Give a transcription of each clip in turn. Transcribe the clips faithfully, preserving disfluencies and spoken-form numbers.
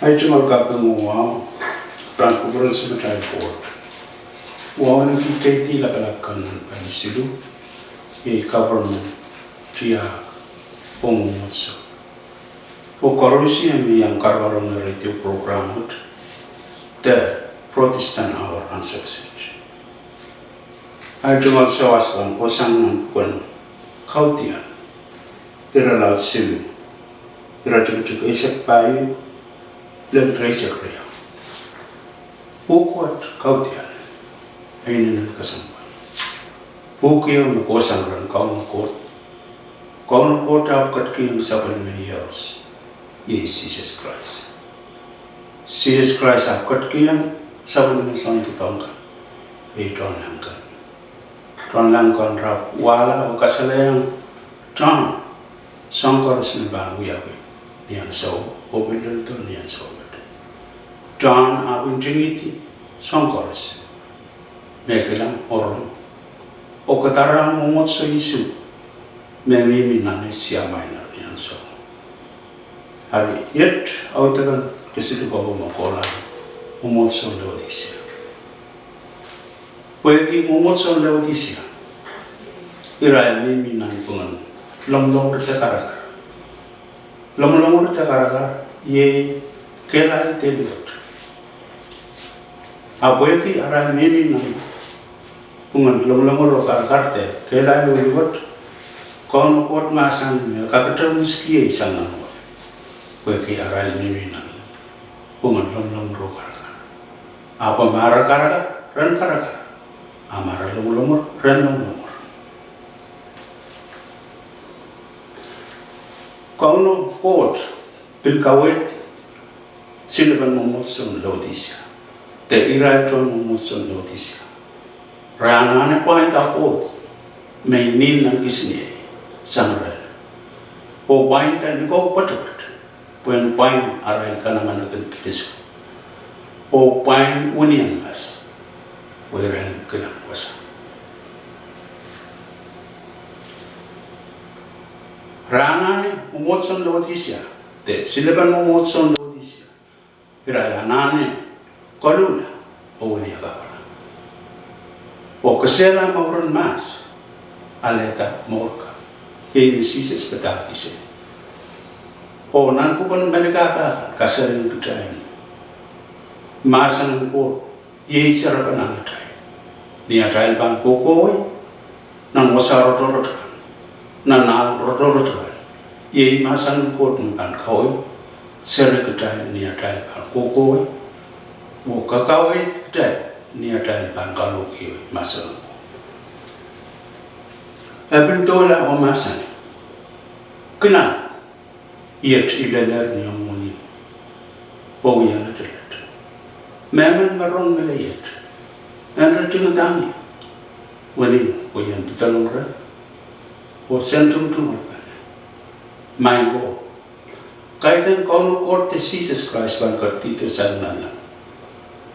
Ahi tungoal kaping oh wahu pahn kupwuren Samatail Koht, wauneki teidi lapalap kan nan pali siluh, iei government tiahk oh mwomwohdiso. Oh koaros me iang karakarahng radio program wet, the Protestant Hour ansou kiset. Ahi tungoal sawas kan kohsang nan pwuken Kaudial, irelaud siluh, iretikitik eisek pahieu lel eisek riau. Pwuhk wet Kaudial, e inenen kesempwal. Pwuhk ieu me kohsang rehn Kauno Koht. Kauno Koht ahpw ketikihong sapwellime iehros, iei Sises Krais. Sises Krais ahpw ketikihong sapwellime soahng doadoahk kan, iei tohnleng kan. Tohnleng kan rapwala oh kasalehiong tohn soahng koaros me pahn wiawi ni ansou, oh pil lel doh ni ansou wet. Tohn ahpw ntingihdi soahng koaros me kilang oh rong, oh kadarehng mwomwohdiso isuh me mihmi nan Asia Minor ni ansou. Eri iet audepen kesiluh kowe me kohla mwomwohdiso Leodisia. Pwehki mwomwohdiso Leodisia, irail mihmi nanpwungen lomwlomwur de karakar. Lomwlomwur de karakar iei kehlail de luwet. A pwehki arail mihmi nanpwungen lomwlomwur oh karakar de kehlail oh luwet, Kauno Koht mahsanih me e kakete mihmiskiei sang nan wet, pwehki arail mihmi nanpwungen lomwlomwur oh karakar. Ahpw ma re karakar, ren karakar. A ma re lomwlomwur, ren lomwlomwur. Kauno Koht pil kaweid silepen mwomwohdiso Leodisia, de irail tohn mwomwohdiso Leodisia. Re anahne pwainda Koht me nin nan kisiniei sang rehn, oh pwainda likou pwetepwet, pwehn pwain arail kanengamenen kilisiw, oh pwain winian mas, pwe irail kilang wasa. Re anahne mwomwohdiso Leodisia, de silepen mwomwohdiso Leodisia, irail anahne koluhla oh wiliakapwala, oh kesehla mouren mahs, alehda mour ka, iei me Sises padahkihsang. Oh nan pwuken Melkahka kasalehiong kitail, mahsen en Koht iei serepen atail, ni atail pahn kohkohwei nan wasa rotorot kan, nan ahl rotorot kan, iei mahsen en Koht me pahn kaweid seri kitail ni atail pahn kohkohwei, oh kakaweid kitail ni atail pahn kalohkihwei mahsen en Koht. E pil doula oh mahsanih, kilang, iet I lelehr ni omw wenihmw, oh wia letelet. Mehmen me rong ngile iet, en ritingada ie, wenihmw pwe I en pedolong reh, oh sen tungtungoal pene. Maing ko, kaidehn Kauno Koht de Sises Krais pahn ketidihdo sang nanleng,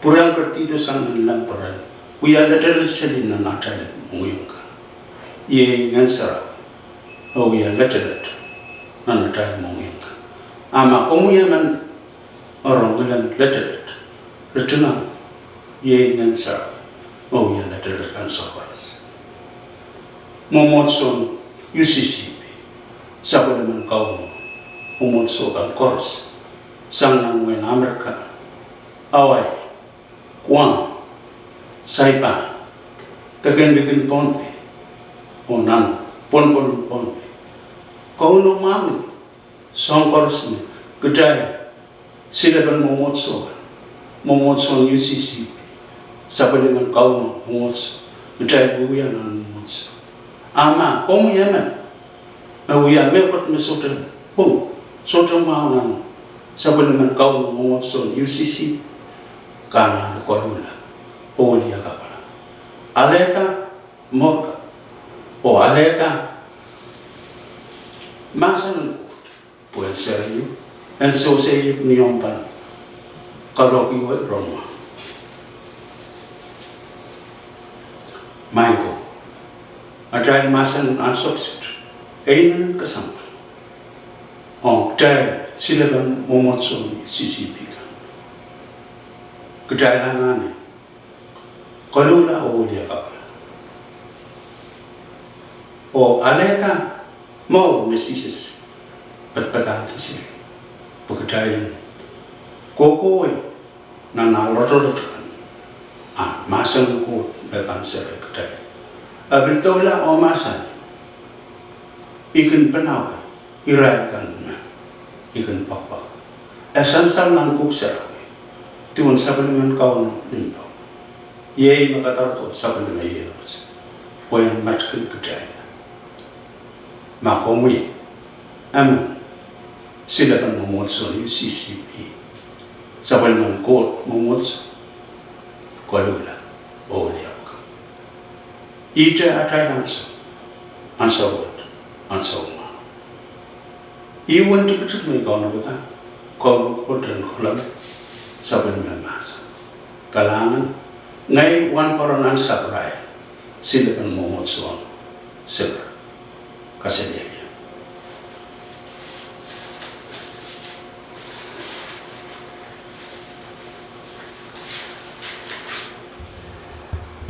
pwurehng ketidihdo sang nanleng pwe ren wia letelet seli nan atail mohngiong kan, iei Ngehn Sarawi, oh wia letelet nan atail mohngiong kan. A ma komwi emen rong ngilen letelet, ritingada, iei Ngehn Sarawi, oh wia letelet ansou koaros. Mwomwohdiso UCCB, sapwellimen Kauno mwomwohdiso kan koaros, sang nan wehin Amerika, Hawaii, Guam, Saipan, de kin likin Pohnpei, oh nan pwonopwon en Pohnpei. Kauno mwahngih soahng koaros me kitail silepen mwomwohdiso, mwomwohdiso UCCB, sapwellimen Kauno mwomwohdiso, kitail wiewia nan mwomwohdiso. A ma komwi emen me wia mehkot me sohte pwung, sohte mwahu nan sapwellimen Kauno mwomwohdiso UCCB, ke anahne koluhla oh wiliakapwala, alehda mour ka, oh alehda mahsen en Koht, pwe en seri uhk, en sewese uhk ni omw pahn kalohkihwei rongamwahu. Maing ko, atail mahsen ansou kiset, e inenen kesempwal ong kitail silepen mwomwohdiso UCCB kan. Kitail anahne koluhla oh wiliakapwala oh alehda mour me Sises padapadahngki seri, pwe kitail en kohkohwei nan ah lotorot kan, ah mahsen en Koht me pahn seri kitail. E pil doula oh mahsanih, I kin pilawa irail kan me I kin poakpoak. E sansal nan Pwuhk Sarawi, duwen sapwellimen Kauno limpoak, iei me kadarodo sapwellime iehros, pwehn metkin kitail. Ma komwi emen silepen mwomwohdiso en U C C P, sapwellimen Koht mwomwohdiso, koluhla oh wiliakapwala. Ihte atail ansou, ansou wet, ansou mwahu. Ih uwen tikitik me I kaunopada, Kauno Koht en kolahng sapwellime mahsen. Kalahngan, ngehi wahnpoaron ansapwrail silepen mwomwohdiso en Singer, kasalehiong